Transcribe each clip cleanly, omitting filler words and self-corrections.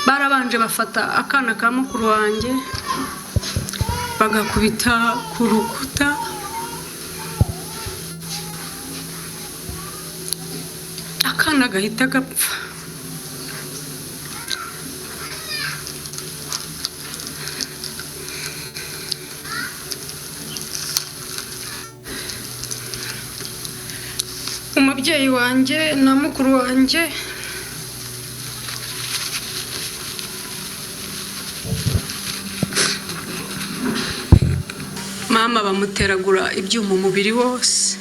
Barabanje bafata akana ka mukuru wanjye bagakubita ku rukuta, akana gahita gapfa. Umubyeyi wanjye na mukuru wanjye mama bamuteragura ibyuma umubiri wose,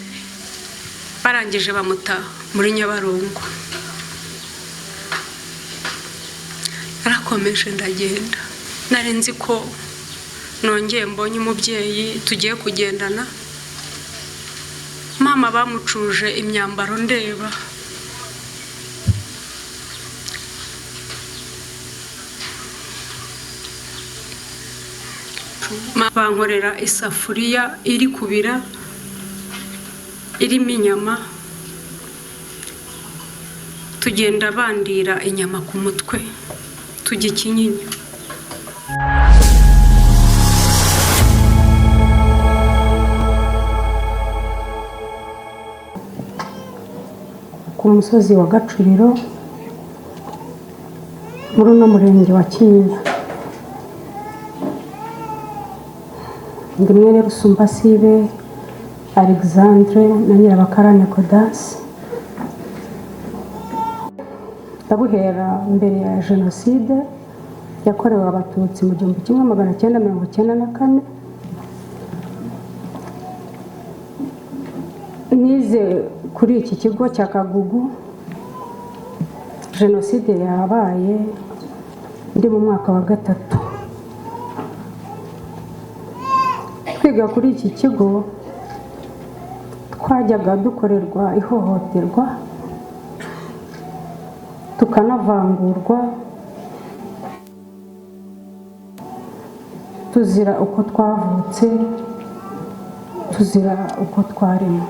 barangije bamuta muri Nyabarongo. Narakomeje ndagenda, nari nzi ko nongeye mbonye umubyeyi tugiye kugendana. Mama bamucuje imyambaro ndeba, bankorera isafuriya iri kubira irimo inyama, tugenda bandira inyama ku mutwe tujya Ikinyinya. Ku musozi wa Gacuriro muri uno murenge wa Kinyinya, ndi mwene Rusumbasibe Alexandre na Nyirabakarane Godasi. Ndabuhera mbere ya Jenoside yakorewe Abatutsi mu 1994. Nize kuri iki kigo cya Kagugu. Jenoside yabaye ndi mu mwaka wa 3. Twiga kuri iki kigo twajyaga dukorerwa ihohoterwa, tukanavangurwa, tuzira uko twavutse, tuzira uko twaremwe.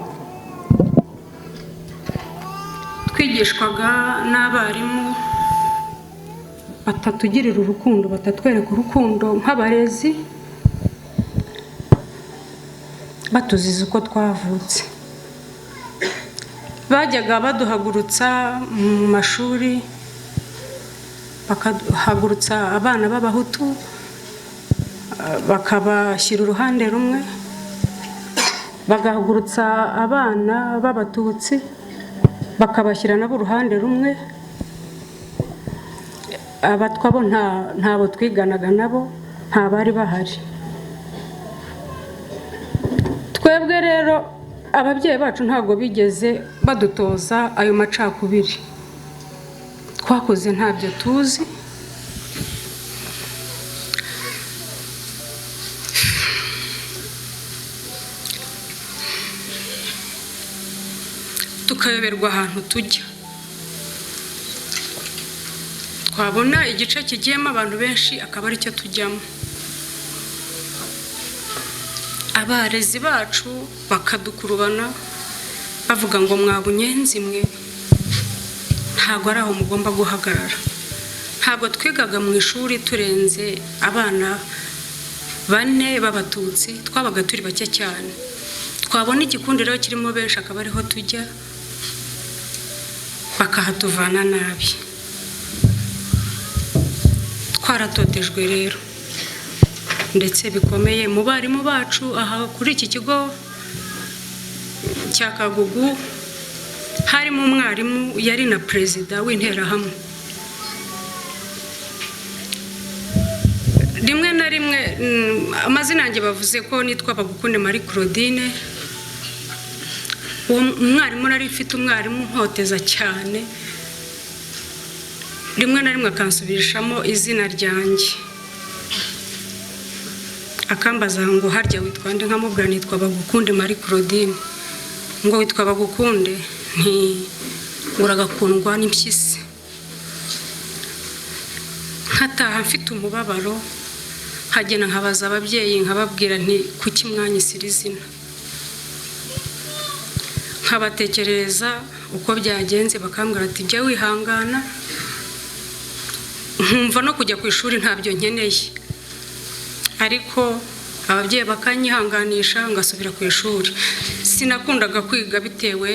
Twigishwaga n'abarimu batatugirira urukundo, batatwereka urukundo nk'abarezi, batuziza uko twavutse. Bajyaga baduhagurutsa mu mashuri, bakahagurutsa abana b'Abahutu bakabashyira uruhande rumwe, bagahagurutsa abana b'Abatutsi bakabashyira nabo uruhande rumwe. Abatwa bo ntabo twiganaga nabo, nta bari bahari. Twebwe rero ababyeyi bacu ntabwo bigeze badutoza ayo macakubiri, twakoze ntabyo tuzi. Tukayoberwa ahantu tujya, twabona igice kigiyemo abantu benshi akaba aricyo tujyamo. Abarezi bacu bakadukurubana bavuga ngo mwabunyenzi mwe, ntabwo ari aho mugomba guhagarara. Ntabwo twigaga mu ishuri turenze abana 4 b'Abatutsi, twabaga turi bake cyane. Twabona igikundi rero kirimo benshi akaba ariho tujya, bakahatuvana nabi. Twaratotejwe rero ndetse bikomeye mu barimu bacu. Aha kuri iki kigo cya Kagugu harimo umwarimu yari na perezida w'Interahamwe. Rimwe na rimwe amazina yanjye bavuze ko nitwa Bagukunde Marie Claudine. Uwo mwarimu nari mfite umwarimu nkoteza cyane, rimwe na rimwe akansubirishamo izina ryanjye, akambaza ngo harya witwa nde, nkamubwira nitwa Bagukunde Marie Claudine. Ngo witwa Bagukunde? Nti uragakundwa n'impyisi. Nkataha mfite umubabaro, nkagenda nkabaza ababyeyi, nkababwira nti kuki mwanyisira izina, nkabatekerereza uko byagenze, bakambwira ati jya wihangana. Nkumva no kujya ku ishuri ntabyo nkeneye, ariko ababyeyi bakanyihanganisha ngasubira ku ishuri. Sinakundaga kwiga bitewe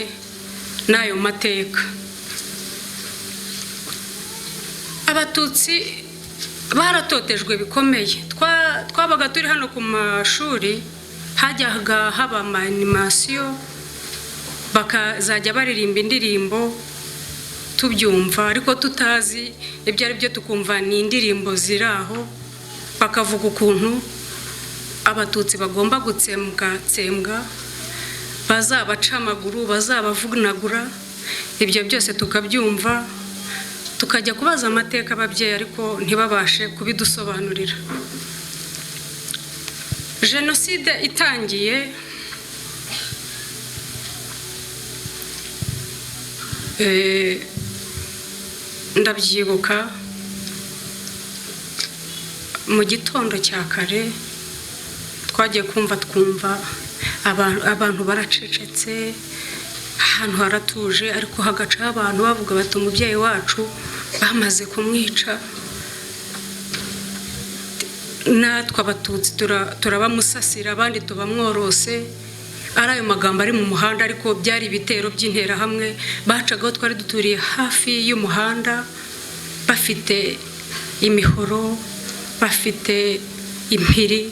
n'ayo mateka. Abatutsi baratotejwe bikomeye. Twabaga turi hano ku mashuri, hajyaga haba animasiyo, bakazajya baririmba indirimbo tubyumva ariko tutazi ibyo ari byo, tukumva ni indirimbo ziri aho, bakavuga ukuntu Abatutsi bagomba gutsembwa tsembwa, bazabaca amaguru, bazabavunagura. Ibyo byose tukabyumva, tukajya kubaza amateka ababyeyi, ariko ntibabashe kubidusobanurira. Jenoside itangiye, ndabyibuka mu gitondo cya kare twagiye kumva twumva abantu baracecetse, ahantu haratuje, ariko hagacaho abantu bavuga bati umubyeyi wacu bamaze kumwica, natwe Abatutsi turabamusasira, abandi tubamworose. Ari ayo magambo ari mu muhanda, ariko byari ibitero by'interahamwe bacagaho. Twari duturiye hafi y'umuhanda, bafite imihoro, bafite impiri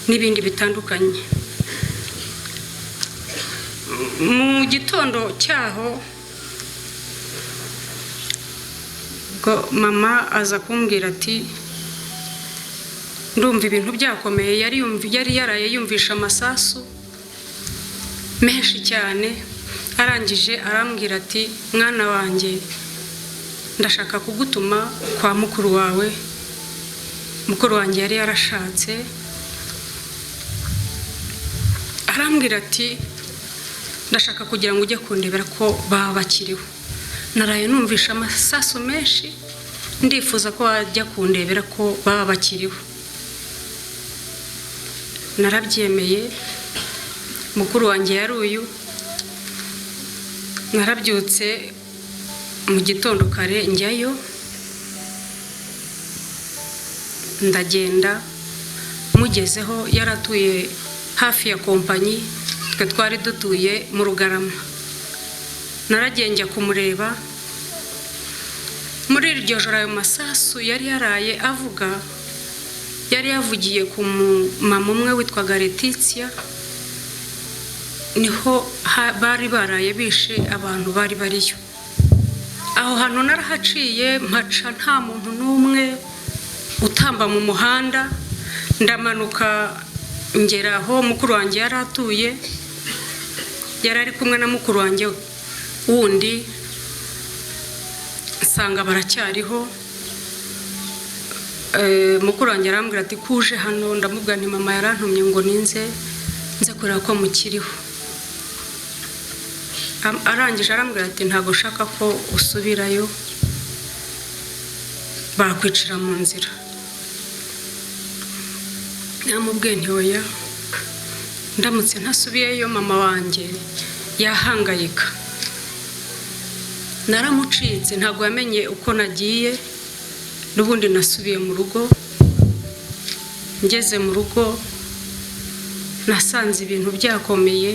n'ibindi bitandukanye. Mu gitondo cyaho mama aza kumbwira ati ndumva ibintu byakomeye. Yari yaraye yumvisha amasasu menshi cyane. Arangije arambwira ati mwana wanjye, ndashaka kugutuma kwa mukuru wawe. Mukuru wanjye yari yarashatse. Arambwira ati ndashaka kugira ngo ujye kundebera ko baba bakiriho, naraye numvisha amasasu menshi, ndifuza ko wajya kundebera ko baba bakiriho. Narabyemeye. Mukuru wanjye yari uyu. Narabyutse mu gitondo kare njyayo, ndagenda mugezeho. Yaratuye hafi ya kompanyi, twe twari dutuye mu Rugarama. Naragiye njya kumureba. Muri iryo joro ayo masasu yari yaraye avuga, yari yavugiye ku mama umwe witwaga Letitia, niho bari baraye bishe abantu bari bariyo. Aho hantu narahaciye mpaca nta muntu n'umwe utamba mu muhanda. Ndamanuka ngera aho mukuru wanjye yari atuye, yari ari kumwe na mukuru wanjye wundi, nsanga baracyariho. Mukuru wanjye arambwira ati kuje hano? Ndamubwira nti mama yarantumye ngo ninze nze kureba ko mukiriho. Arangije arambwira ati ntabwo ushaka ko usubirayo, bakwicira mu nzira. Namubwiye nti oya, ndamutse ntasubiyeyo mama wanjye yahangayika. Naramucitse, ntabwo yamenye uko nagiye. N'ubundi nasubiye mu rugo. Ngeze mu rugo nasanze ibintu byakomeye,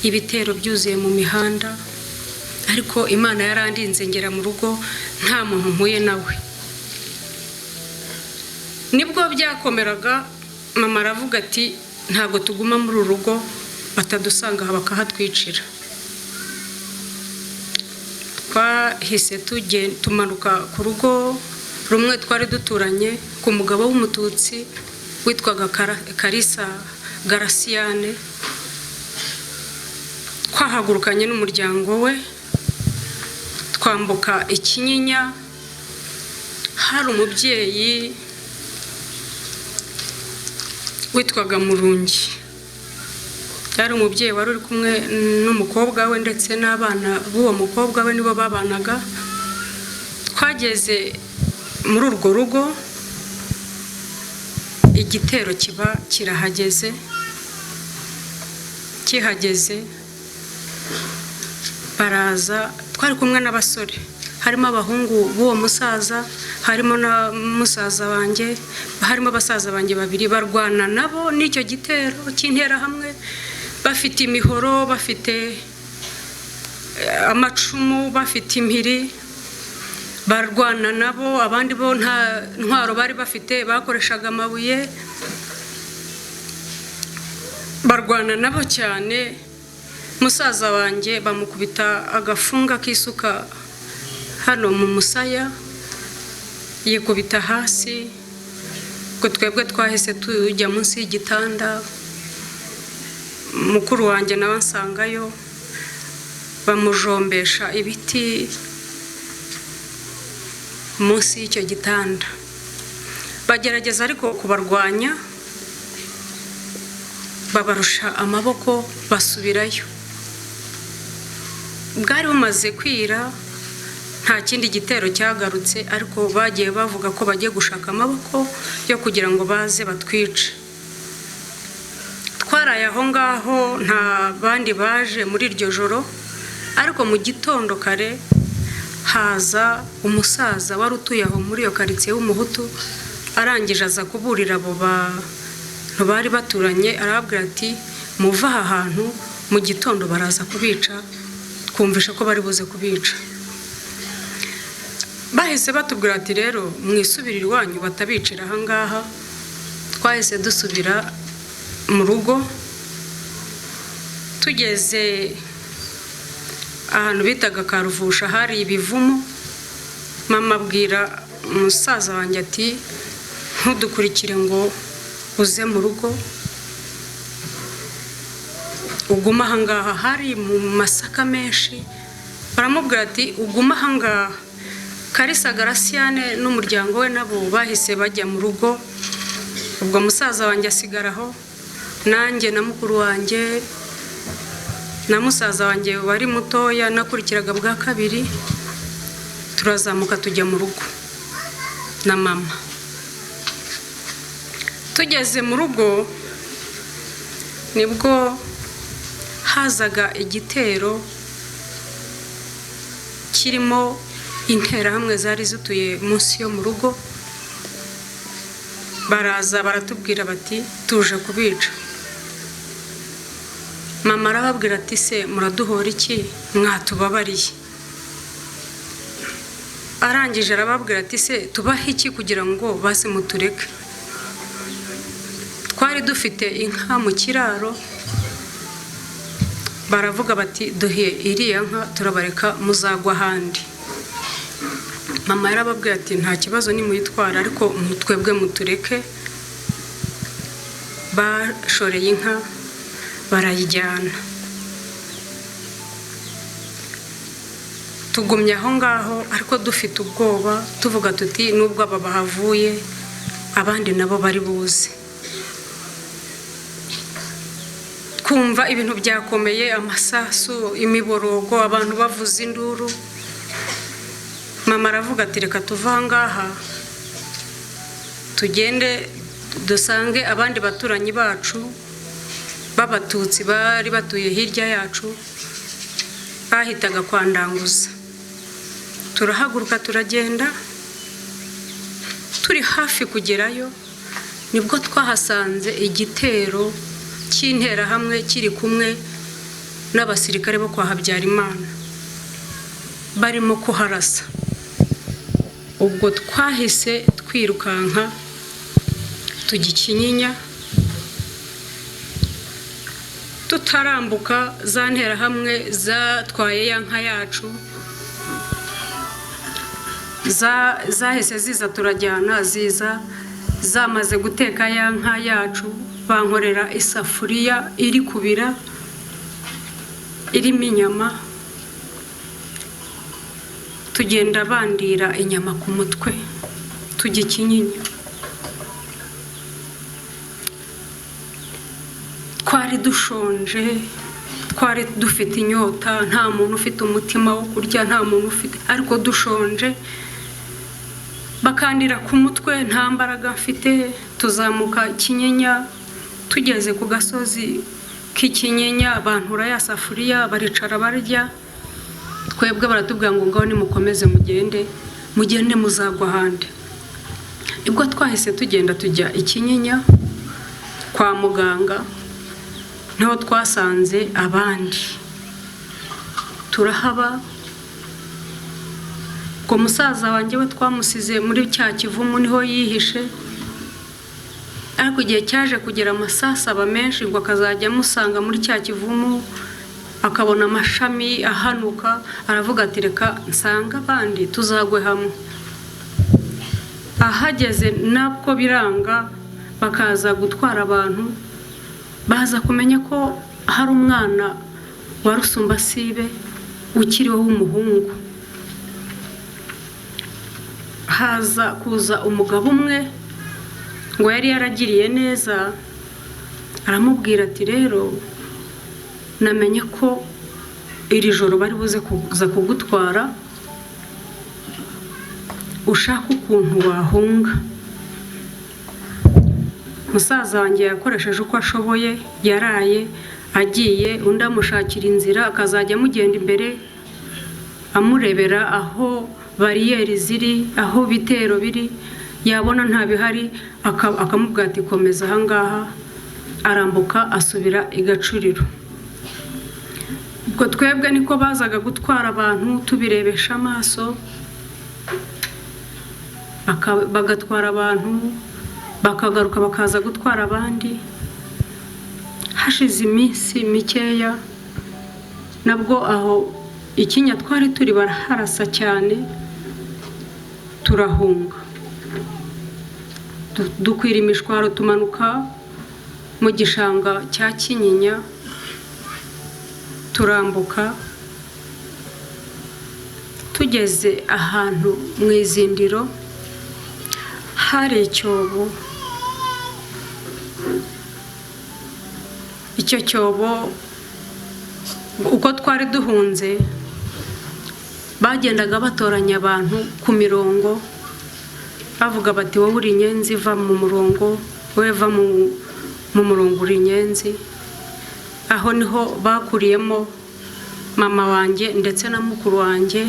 ibitero byuzuye mu mihanda, ariko Imana yarandinze ngera mu rugo nta muntu mpuye nawe. Nibwo byakomeraga, mama aravuga ati ntabwo tuguma muri uru rugo, batadusanga aha bakahatwicira. Twahise tumanuka ku rugo rumwe twari duturanye, ku mugabo w'Umututsi witwaga Karisa Garasiyane. Twahagurukanye n'umuryango we, twambuka Ikinyinya. Hari umubyeyi witwaga Murungi, yari umubyeyi wari uri kumwe n'umukobwa we ndetse n'abana b'uwo mukobwa we, nibo babanaga. Twageze muri urwo rugo igitero kiba kirahageze. Kihageze baraza Twari kumwe n'abasore, harimo abahungu b'uwo musaza, harimo na musaza wanjye, harimo abasaza banjye babiri. Barwana nabo n'icyo gitero cy'interahamwe, bafite imihoro, bafite amacumu, bafite impiri, barwana nabo. Abandi bo nta ntwaro bari bafite, bakoreshaga amabuye. Barwana nabo cyane. Musaza wanjye bamukubita agafunga k'isuka hano mu musaya, yikubita hasi. Ubwo twebwe twahise tujya munsi y'igitanda. Mukuru wanjye nawe ansangayo, bamujombesha ibiti munsi y'icyo gitanda. Bagerageza ariko kubarwanya, babarusha amaboko, basubirayo. Bwari bumaze kwira, nta kindi gitero cyagarutse, ariko bagiye bavuga ko bagiye gushaka amaboko yo kugira ngo baze batwice. Twaraye aho ngaho, nta bandi baje muri iryo joro. Ariko mu gitondo kare haza umusaza wari utuye aho muri iyo karitsiye w'Umuhutu. Arangije aza kuburira abo bantu bari baturanye, arababwira ati: "Muve aha hantu, mu gitondo baraza kubica, twumvishe ko bari buze kubica." Bahise batubwira ati: "Rero mwisubirire iwanyu, batabicira aha ngaha." Twahise dusubira mu rugo. Tugeze ahantu bitaga Karuvusha, hari ibivumu. Mama abwira umusaza wanjye ati: "Ntudukurikire ngo uze mu rugo, ugume aha ngaha." Hari mu masaka menshi. Baramubwira ati: "Ugume aha ngaha." Karisa Garasiyane n'umuryango we nabo bahise bajya mu rugo. Ubwo musaza wanjye asigara aho, nanjye na mukuru wanjye na musaza wanjye wari mutoya nakurikiraga bwa kabiri, turazamuka tujya mu rugo na mama. Tugeze mu rugo nibwo hazaga igitero kirimo Interahamwe zari zituye munsi yo mu rugo. Baraza baratubwira bati: "Tuje kubica." Mama arababwira ati: "Se muraduhora iki? Mwatubabariye." Arangije arababwira ati: "Se tubahe iki kugira ngo base mutureke?" Twari dufite inka mu kiraro. Baravuga bati: "Duhe iriya nka, turabareka, muzagwa ahandi." Mama yarababwira ati: "Nta kibazo nimuyitwara, ariko twebwe mutureke." Bashoreye inka barayijyana. Tugumye aho ngaho ariko dufite ubwoba, tuvuga tuti: "Nubwo aba bahavuye, abandi nabo bari buze." Twumva ibintu byakomeye, amasasu, imiborogo, abantu bavuza induru. Mama aravuga ati: "Reka tuve aha ngaha, tugende dusange abandi baturanyi bacu b'Abatutsi bari batuye hirya yacu, bahitaga kwa Ndanguza." Turahaguruka turagenda. Turi hafi kugerayo nibwo twahasanze igitero cy'Interahamwe kiri kumwe n'abasirikare bo kwa Habyarimana, barimo kuharasa. Ubwo twahise twirukanka tujya Ikinyinya. Tutarambuka, za Nterahamwe zatwaye ya nka yacu. Zahise ziza turajyana, ziza zamaze guteka ya nka yacu. Bankorera isafuriya iri kubira, irimo inyama. Tugenda bandira inyama ku mutwe tujya Ikinyinya. Twari dushonje, twari dufite inyota, nta muntu ufite umutima wo kurya, nta muntu ufite, ariko dushonje, bakandira ku mutwe, nta mbaraga mfite. Tuzamuka Kinyinya. Tugeze ku gasozi k'Ikinyinya, bantura ya safuriya, baricara barya. Twebwe baratubwira ngo ngaho nimukomeze mugende, mugende muzagwa ahandi. Nibwo twahise tugenda tujya i Kinyinya kwa muganga, niho twasanze abandi turahaba. Ubwo musaza wanjye we twamusize muri cya kivumu, niho yihishe. Ariko igihe cyaje kugera amasasu aba menshi, ngo akazajya amusanga muri cya kivumu, akabona amashami ahanuka, aravuga ati reka nsange abandi tuzagwe hamwe. Ahageze nabwo biranga, bakaza gutwara abantu, baza kumenya ko hari umwana wa Rusumbasibe ukiriho w'umuhungu. Haza kuza umugabo umwe ngo yari yaragiriye neza, aramubwira ati rero namenye ko iri joro bari buze kuza kugutwara, ushaka ukuntu wahunga. Musaza wanjye yakoresheje uko ashoboye, yaraye agiye, undi amushakira inzira, akazajya amugenda imbere amurebera aho bariyeri ziri, aho bitero biri, yabona nta bihari akamubwira ati komeza aha ngaha. Arambuka asubira i Gacuriro. Ubwo twebwe niko bazaga gutwara abantu tubirebesha amaso, bagatwara abantu bakagaruka bakaza gutwara abandi. Hashize iminsi mikeya nabwo aho ikinya twari turi baraharasa cyane, turahunga, dukwira imishwaro, tumanuka mu gishanga cya Kinyinya, turambuka, tugeze ahantu mu izindiro hari icyobo. Icyo cyobo uko twari duhunze, bagendaga batoranya abantu ku mirongo, bavuga bati wowe uri inyenzi va mu murongo, wowe va mu murongo uri inyenzi. Aho niho bakuriyemo mama wanjye ndetse na mukuru wanjye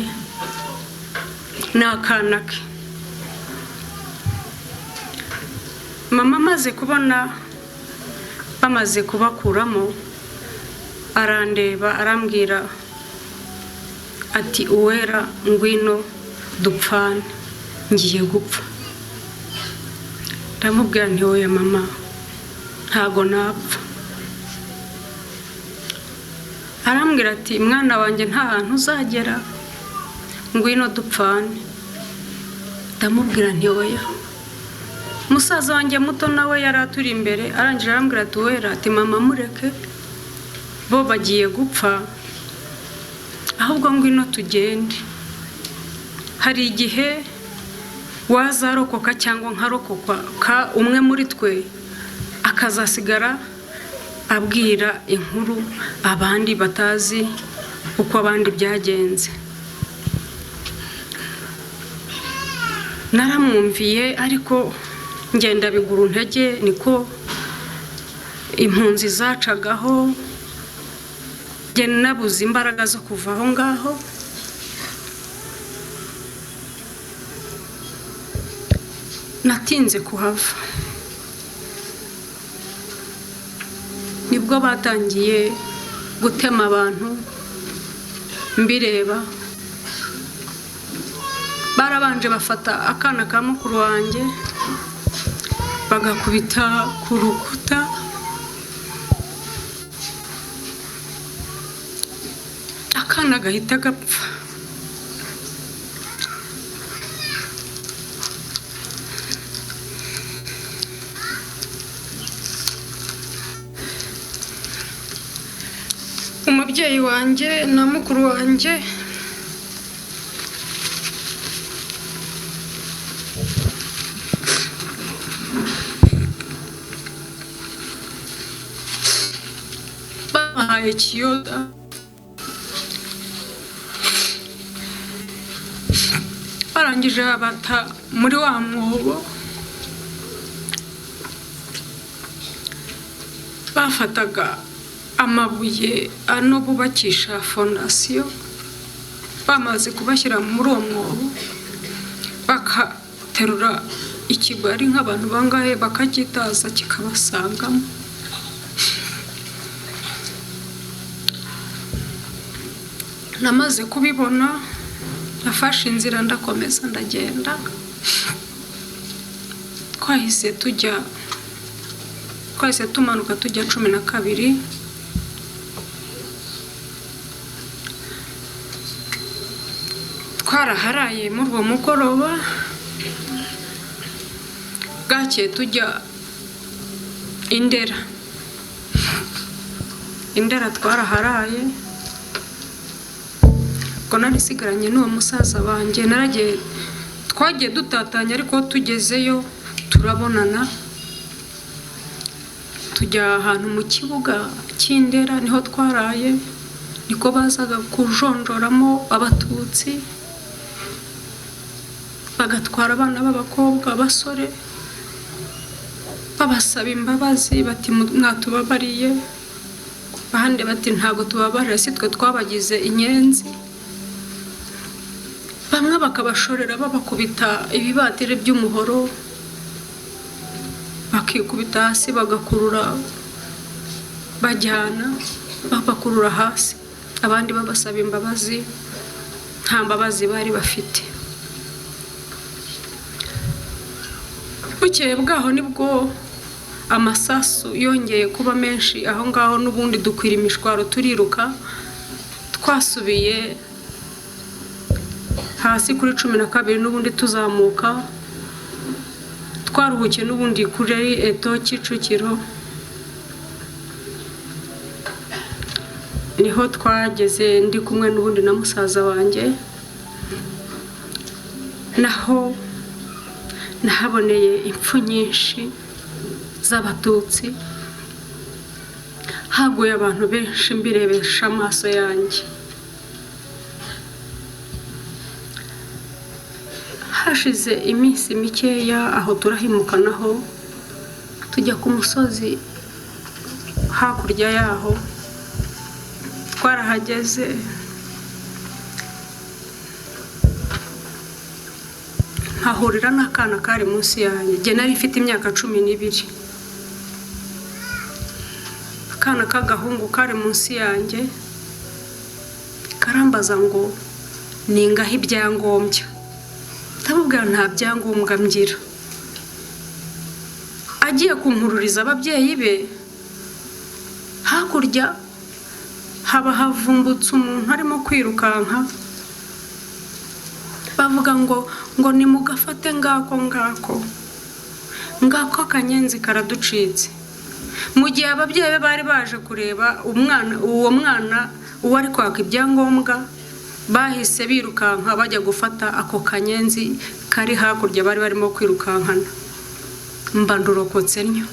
n'akana ke. Mama amaze kubona bamaze kubakuramo, arandeba arambwira ati uwera ngwino dupfane, ngiye gupfa. Ndamubwira nti oya mama, ntago napfa. Arambwira ati mwana wanjye nta hantu uzagera, ngwino dupfane. Ndamubwira nti oya. Musaza wanjye muto nawe yari aturi imbere, arangije arambwira ati uwera, ati mama mureke, bo bagiye gupfa, ahubwo ngwino tugende. Hari igihe wazarokoka cyangwa nkarokoka, umwe muri twe akazasigara abwira inkuru abandi batazi uko abandi byagenze. Naramwumviye ariko ngenda biguru ntege, niko impunzi zacagaho, njye nabuze imbaraga zo kuva aho ngaho. Natinze kuhava. Nibwo batangiye gutema abantu mbireba. Barabanje bafata akana ka mukuru wanjye bagakubita ku rukuta, akana gahita gapfa. Umubyeyi wanjye na mukuru wanjye babahaye kiyoda, barangije babata muri wa mwobo. Bafataga amabuye ano bubakisha fondasiyo, Bamaze kubashyira muri uwo mwobo, bakaterura ikigwa ari nk'abantu bangahe, bakacyitaza kikabasangamo. Namaze kubibona, nafashe inzira ndakomeza ndagenda. Twahise tujya, twahise tumanuka tujya 12. Twaraharaye muri uwo mugoroba, bwakeye tujya Indera. Indera twaraharaye, ubwo nari nsigaranye n'uwo musaza wanjye. Naragiye, twagiye dutatanya, ariko tugezeyo turabonana, tujya ahantu mu kibuga cy'Indera, niho twaraye. Niko bazaga kujonjoramo Abatutsi, bagatwara abana b'abakobwa, abasore, babasaba imbabazi, bati mwatubabariye. Abandi bati ntabwo tubabarira, si twe twabagize inyenzi. Bamwe bakabashorera babakubita ibibatiri by'umuhoro, bakikubita hasi, bagakurura bajyana, babakurura hasi. Abandi babasaba imbabazi, nta mbabazi bari bafite. Bukeye bwaho nibwo amasasu yongeye kuba menshi aho ngaho, n'ubundi dukwira imishwaro turiruka. Twasubiye hasi kuri 12, n'ubundi tuzamuka, twaruhukiye n'ubundi kuri Eto Kicukiro, niho twageze ndi kumwe n'ubundi na musaza wanjye. Naho nahaboneye impfu nyinshi z'Abatutsi, haguye abantu benshi mbirebesha amaso yanjye. Hashize iminsi mikeya aho turahimukanaho, tujya ku musozi hakurya yaho. Twarahageze, nkahurira n'akana kari munsi yanjye. Njye nari mfite imyaka 12. Akana k'agahungu kari munsi yanjye karambaza ngo ningahe ibyangombwa. Ndamubwira nta byangombwa ngira. Agiye kumpururiza ababyeyi be, hakurya haba havumbutse umuntu arimo kwirukanka, bavuga ngo ngo nimugafate ngako ngako ngako akanyenzi karaducitse. Mu gihe ababyeyi be bari baje kureba umwana, uwo mwana uwo ari kwaka ibyangombwa, bahise birukanka bajya gufata ako kanyenzi kari hakurya bari barimo kwirukankana. Mba ndurokotse ntyo.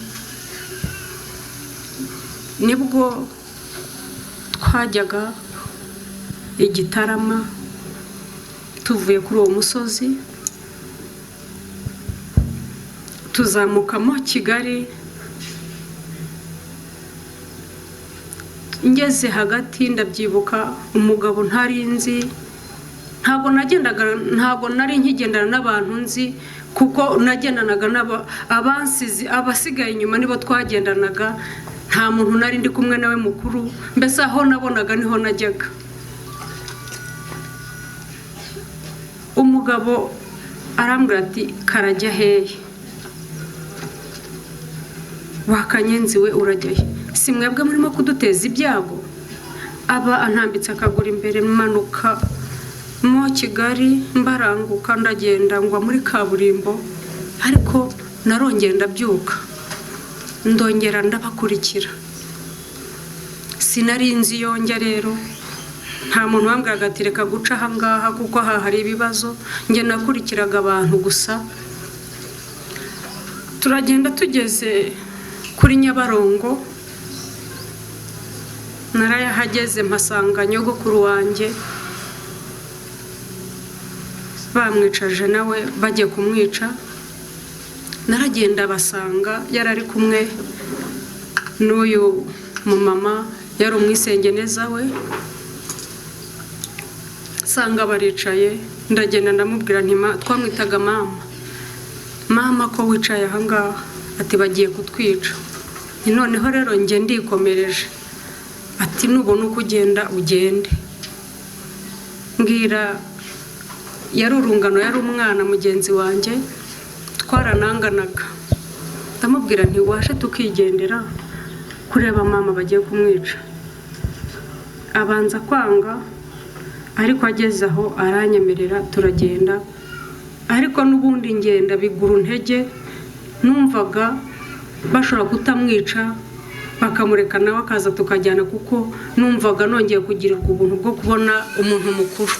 Nibwo twajyaga i Gitarama tuvuye kuri uwo musozi, tuzamukamo Kigali. Ngeze hagati ndabyibuka, umugabo ntari nzi, ntabwo nagendaga, ntabwo nari nkigendana n'abantu nzi, kuko nagendanaga abansizi, abasigaye inyuma nibo twagendanaga. Nta muntu nari ndi kumwe nawe mukuru, mbese aho nabonaga niho najyaga. Umugabo arambwira ati karajya hehe? Wakanyenzi we urajya he? Si mwebwe murimo kuduteza ibyago? Aba antambitse akaguru imbere, manuka mo Kigali, mbaranguka ndagenda ngwa muri kaburimbo, ariko narongera ndabyuka, ndongera ndabakurikira. Sinari nzi iyo njya rero, nta muntu wambwiraga ati reka guca aha ngaha kuko aha hari ibibazo. Njye nakurikiraga abantu gusa. Turagenda tugeze kuri Nyabarongo, narayahageze mpasanga nyogokuru wanjye bamwicaje nawe bagiye kumwica. Naragenda basanga yari ari kumwe n'uyu mumama, yari umwisengeneza we. Nsanga baricaye, ndagenda ndamubwira nti twamwitaga mama, mama ko wicaye ahangaha? Ati bagiye kutwica. Noneho rero njye ndikomereje. Ati nubona uko ugenda ugende. Mbwira yari urungano, yari umwana mugenzi wanjye, twarananganaga. Ndamubwira nti waje tukigendera kureba mama bagiye kumwica. Abanza kwanga, ariko ageze aho aranyemerera turagenda. Ariko n'ubundi ngenda bigura intege, numvaga bashobora kutamwica bakamureka nawe akaza tukajyana, kuko numvaga nongeye kugirirwa ubuntu bwo kubona umuntu mukuru.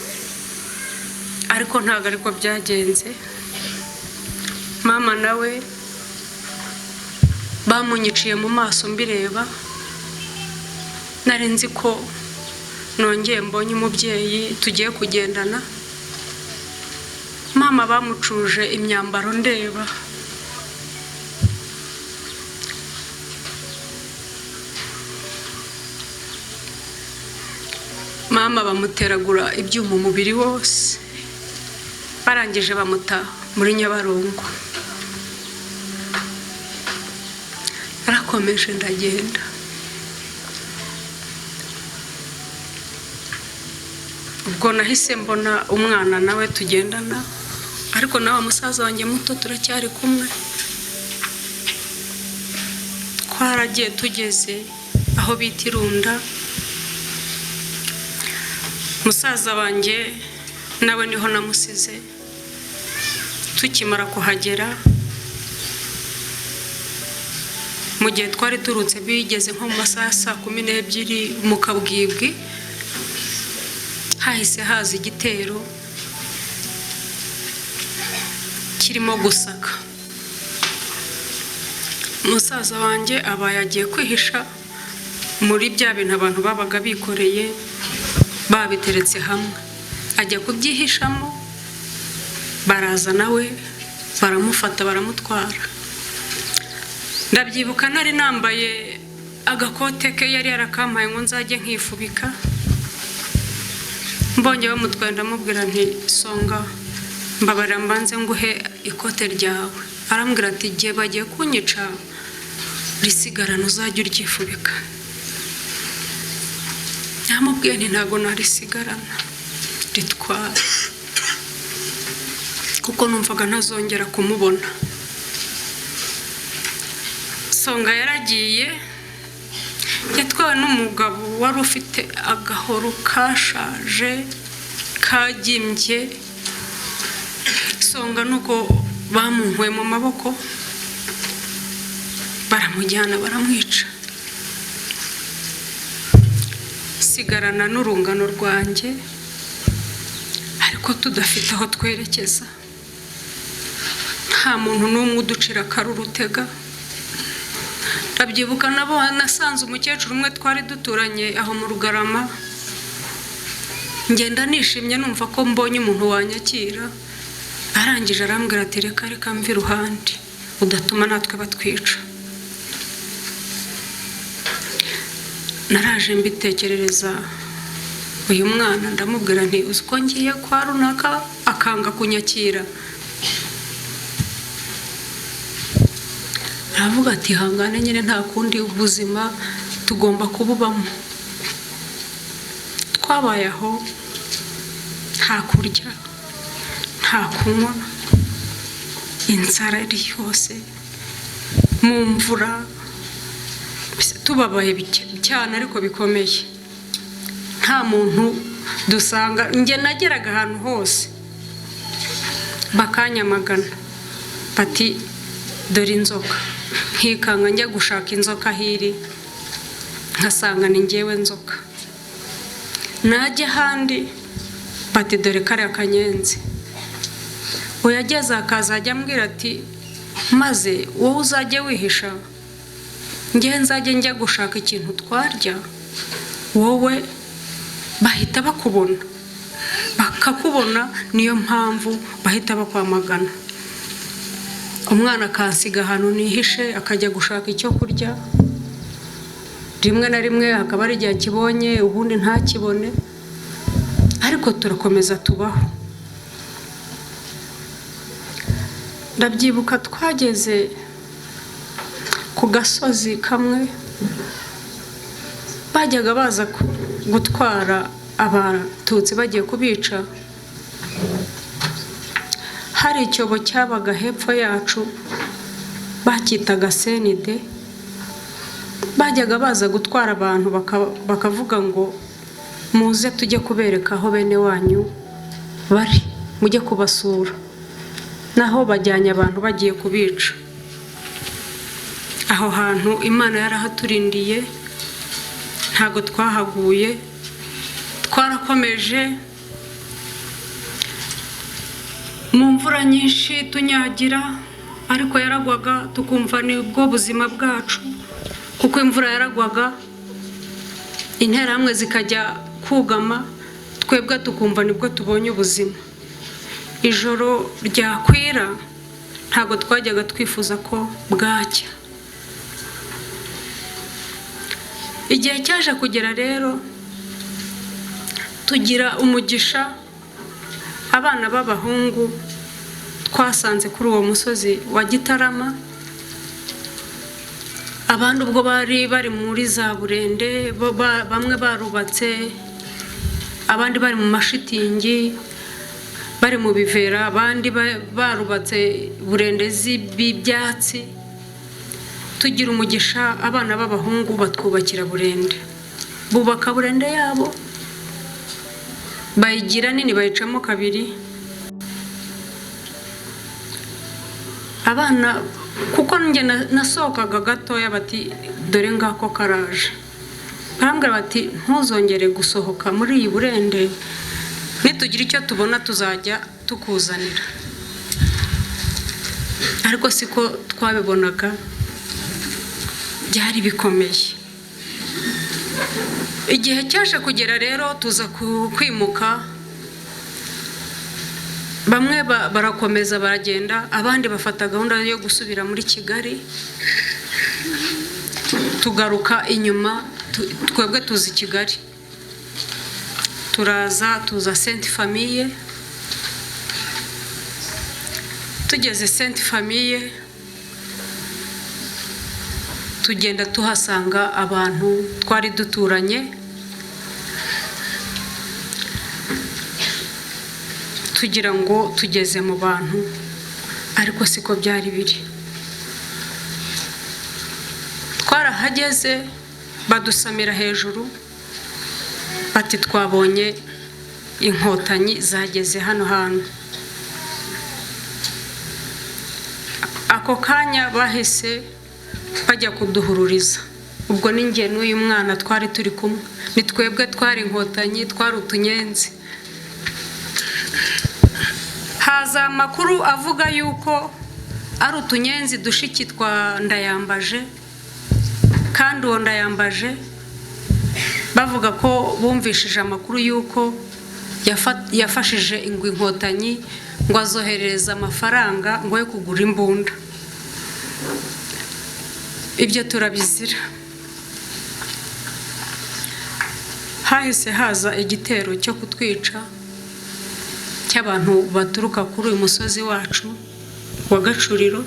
Ariko ntabwo ariko byagenze. Mama nawe bamunyiciye mu maso mbireba, nari nzi ko nongeye mbonye umubyeyi tugiye kugendana. Mama bamucuje imyambaro ndeba. Mama bamuteragura ibyuma umubiri wose, barangije bamuta muri Nyabarongo. Narakomeje ndagenda. Ubwo nahise mbona umwana nawe tugendana, ariko nawe musaza wanjye muto turacyari kumwe. Twaragiye tugeze aho bita Irunda, musaza wanjye nawe niho namusize. Tukimara kuhagera, mu gihe twari turutse bigeze nko mu masaha ya 12:00 mu kabwibwi, hahise haza igitero kirimo gusaka. Musaza wanjye aba yagiye kwihisha muri bya bintu abantu babaga bikoreye babiteretse hamwe, ajya kubyihishamo, baraza nawe baramufata baramutwara. Ndabyibuka nari nambaye agakote ke yari yarakampaye ngo nzajye nkifubika. Mbonye bamutwaye ndamubwira nti songa mbabarira mbanze nguhe ikote ryawe. Arambwira ati igihe bagiye kunyica risigarana uzajya uryifubika. Namubwiye nti ntabwo narisigarana, ritwara, kuko numvaga ntazongera kumubona. Songa yaragiye, yatwawe n'umugabo wari ufite agahoro kashaje kagimbye. Songa nuko bamunkuye mu maboko baramujyana baramwica. Sigarana n'urungano rwanjye, ariko tudafite aho twerekeza, nta muntu n'umwe uducira akarurutega. Ndabyibuka nabo nasanze umukecuru umwe twari duturanye aho mu Rugarama, ngenda nishimye numva ko mbonye umuntu wanyakira. Arangije arambwira ati reka reka mve iruhande udatuma natwe batwica. Naraje mbitekerereza uyu mwana, ndamubwira nti uzi ko ngiye kwa runaka akanga kunyakira. Aravuga ati hangane nyine nta kundi, ubuzima tugomba kububamo. Twabaye aho nta kurya nta kunywa, inzara iri yose, mu mvura, tubabaye cyane ariko bikomeye, nta muntu dusanga. Njye nageraga ahantu hose bakanyamagana bati dore inzoka, nkikanga njya gushaka inzoka ahiri nkasanga ni njyewe nzoka. Najya ahandi bati dore kariya kanyenzi. Uyageze akazajya ambwira ati maze wowe uzajye wihisha, njye nzajye njya gushaka ikintu twarya, wowe bahita bakubona, bakakubona, niyo mpamvu bahita bakwamagana. Umwana akansiga ahantu nihishe akajya gushaka icyo kurya, rimwe na rimwe hakaba ari igihe akibonye ubundi ntakibone. Ariko Ariko turakomeza tubaho. Ndabyibuka twageze ku gasozi kamwe, bajyaga baza gutwara Abatutsi bagiye kubica. Hari icyobo cyabaga hepfo yacu bakitaga senide, bajyaga baza gutwara abantu bakavuga ngo muze tujye kubereka aho bene wanyu bari, mujye kubasura. Naho bajyanye abantu bagiye kubica. Aho hantu Imana yarahaturindiye, ntago twahaguye, twarakomeje mu mvura nyinshi tunyagira, ariko yaragwaga tukumva nibwo buzima bwacu, kuko imvura yaragwaga interahamwe zikajya kugama, twebwe tukumva nibwo tubonye ubuzima. Ijoro ryakwira ntago twajyaga twifuza ko bwacya. Igihe cyaje kugera rero tugira umugisha, abana b'abahungu twasanze kuri uwo musozi wa Gitarama, abandi ubwo bari bari muri za Burende, bamwe barubatse, abandi bari mu mashitingi, bari mu bivera, abandi barubatse burende z'ibyatsi. Tugira umugisha, abana b'abahungu batwubakira burende, bubaka burende yabo bayigira nini, bayicamo kabiri. Abana kuko njye nasohokaga gatoya bati dore ngako karaje, barambwira bati ntuzongere gusohoka muri iyi burende, nitugira icyo tubona tuzajya tukuzanira. Ariko siko twabibonaga, byari bikomeye. Igihe cyaje kugera rero tuza kwimuka, bamwe barakomeza baragenda, abandi bafata gahunda yo gusubira muri Kigali. Tugaruka inyuma, twebwe tuzi Kigali, turaza tuza Sainte Famille. Tugeze Sainte Famille tugenda tuhasanga abantu twari duturanye, tugira ngo tugeze mu bantu, ariko siko byari biri. Twarahageze badusamira hejuru bati twabonye inkotanyi zageze hano hantu. Ako kanya bahise bajya kuduhururiza. Ubwo ni njye n'uyu mwana twari turi kumwe, ni twebwe twari inkotanyi, twari utunyenzi. Haza amakuru avuga yuko ari utunyenzi dushiki twa Ndayambaje, kandi uwo Ndayambaje bavuga ko bumvishije amakuru yuko yafashije inkotanyi ngo azoherereza amafaranga ngo yo kugura imbunda. Ibyo turabizira. Hahise haza igitero cyo kutwica cy'abantu baturuka kuri uyu musozi wacu wa Gacuriro.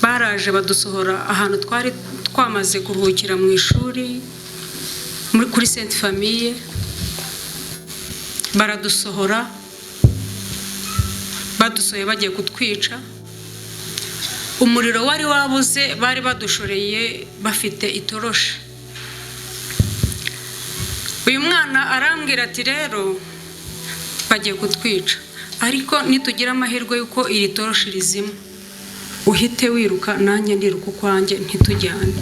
Baraje badusohora ahantu twari twamaze kuruhukira mu ishuri kuri Sainte Famille, baradusohora, badusohoye bagiye kutwica. Umuriro wari wabuze, bari badushoreye bafite itoroshi. Uyu mwana arambwira ati rero bagiye kutwica, ariko nitugira amahirwe yuko iri toroshi rizima, uhite wiruka nanjye ndiruka ukwanjye ntitujyane.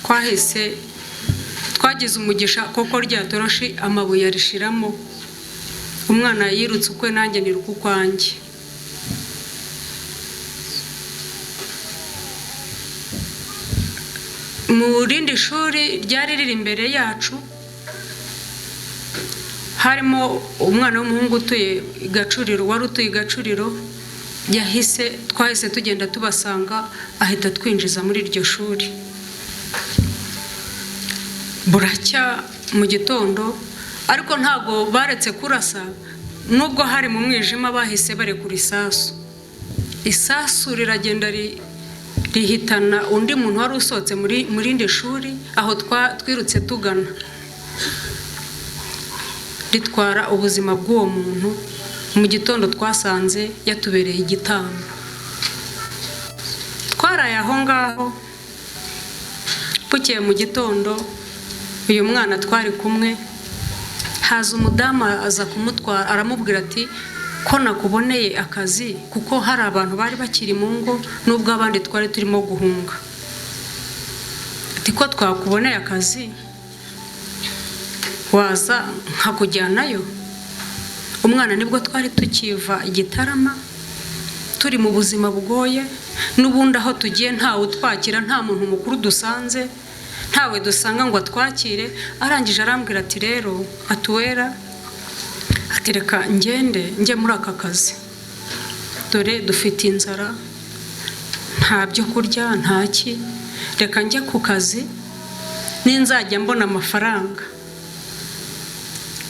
Twahise twagize umugisha koko rya toroshi amabuye arishiramo, umwana yirutse ukwe nanjye niruka ukwanjye. Mu rindi shuri ryari riri imbere yacu harimo umwana w'umuhungu utuye i Gacuriro, wari utuye i Gacuriro, twahise tugenda tubasanga, ahita twinjiza muri iryo shuri. Buracya mu gitondo, ariko ntago baretse kurasa, nubwo hari mu mwijima bahise barekura isasu. Isasu riragenda rihitana undi muntu wari usohotse muri rindi shuri aho twirutse tugana, ritwara ubuzima bw'uwo muntu. Mu gitondo twasanze yatubereye igitambo. Twaraye aho ngaho, bukeye mu gitondo uyu mwana twari kumwe, haza umudamu aza kumutwara, aramubwira ati ko nakuboneye akazi, kuko hari abantu bari bakiri mu ngo nubwo abandi twari turimo guhunga, ati ko twakuboneye akazi waza nkakujyanayo. Umwana nibwo twari tukiva Igitarama, turi mu buzima bugoye, n'ubundi aho tugiye ntawe utwakira, nta muntu mukuru dusanze, ntawe dusanga ngo atwakire. Arangije arambwira ati rero atuwera, ati reka ngende njye muri aka kazi, dore dufite inzara, nta byo kurya ntaki, reka njye ku kazi, ninzajya mbona amafaranga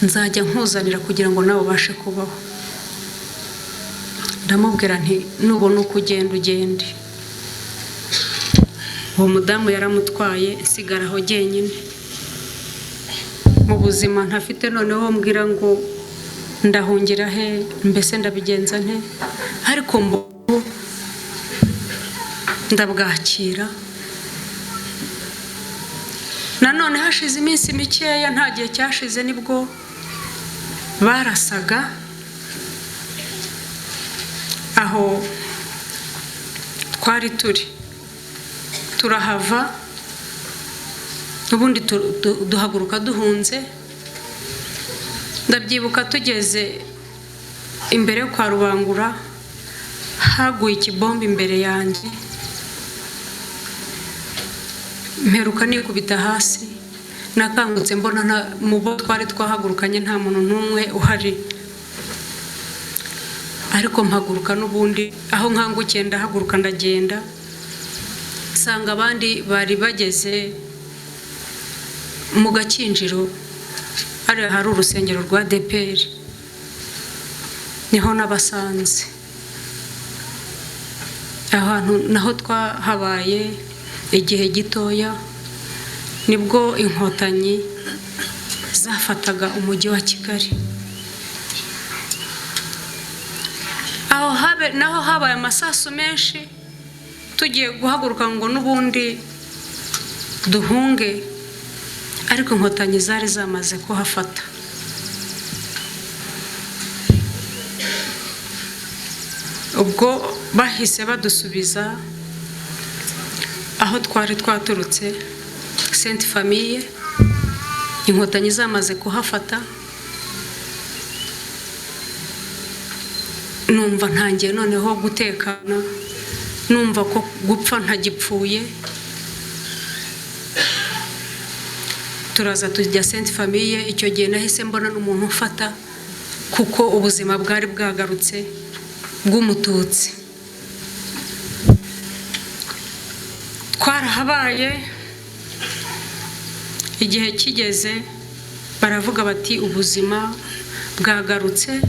nzajya nkuzanira kugira ngo nawe ubashe kubaho. Ndamubwira nti nubona uko ugenda ugende. Uwo mudamu yaramutwaye, nsigara aho jyenyine mu buzima ntafite. Noneho mbwira ngo ndahungira he, mbese ndabigenza nte? Ariko ndabwakira. Nanone hashize iminsi mikeya, nta gihe cyashize, nibwo barasaga aho twari turi, turahava, ubundi duhaguruka duhunze. Ndabyibuka tugeze imbere kwa Rubangura, haguye ikibombe imbere yanjye, mperuka nikubita hasi. Nakangutse mbona mu bo twari twahagurukanye nta muntu n'umwe uhari, ariko mpaguruka n'ubundi aho nkangukiye ndahaguruka ndagenda, nsanga abandi bari bageze mu Gakinjiro, hari urusengero rwa ADEPR, niho nabasanze. Ahantu naho twahabaye igihe gitoya, nibwo Inkotanyi zafataga umujyi wa Kigali. Aho naho habaye amasasu menshi, tugiye guhaguruka ngo n'ubundi duhunge, ariko Inkotanyi zari zamaze kuhafata. Ubwo bahise badusubiza aho twari twaturutse, Sainte Famille, Inkotanyi zamaze kuhafata. Numva ntangiye noneho gutekana, numva ko gupfa ntagipfuye. Turaza tujya Sainte Famille. Icyo gihe nahise mbona n'umuntu ufata, kuko ubuzima bwari bwagarutse bw'umututsi. Twarahabaye igihe kigeze baravuga bati ubuzima bwagarutse,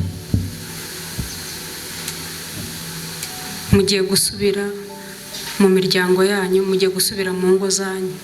mugiye gusubira mu miryango yanyu, mugiye gusubira mu ngo zanyu.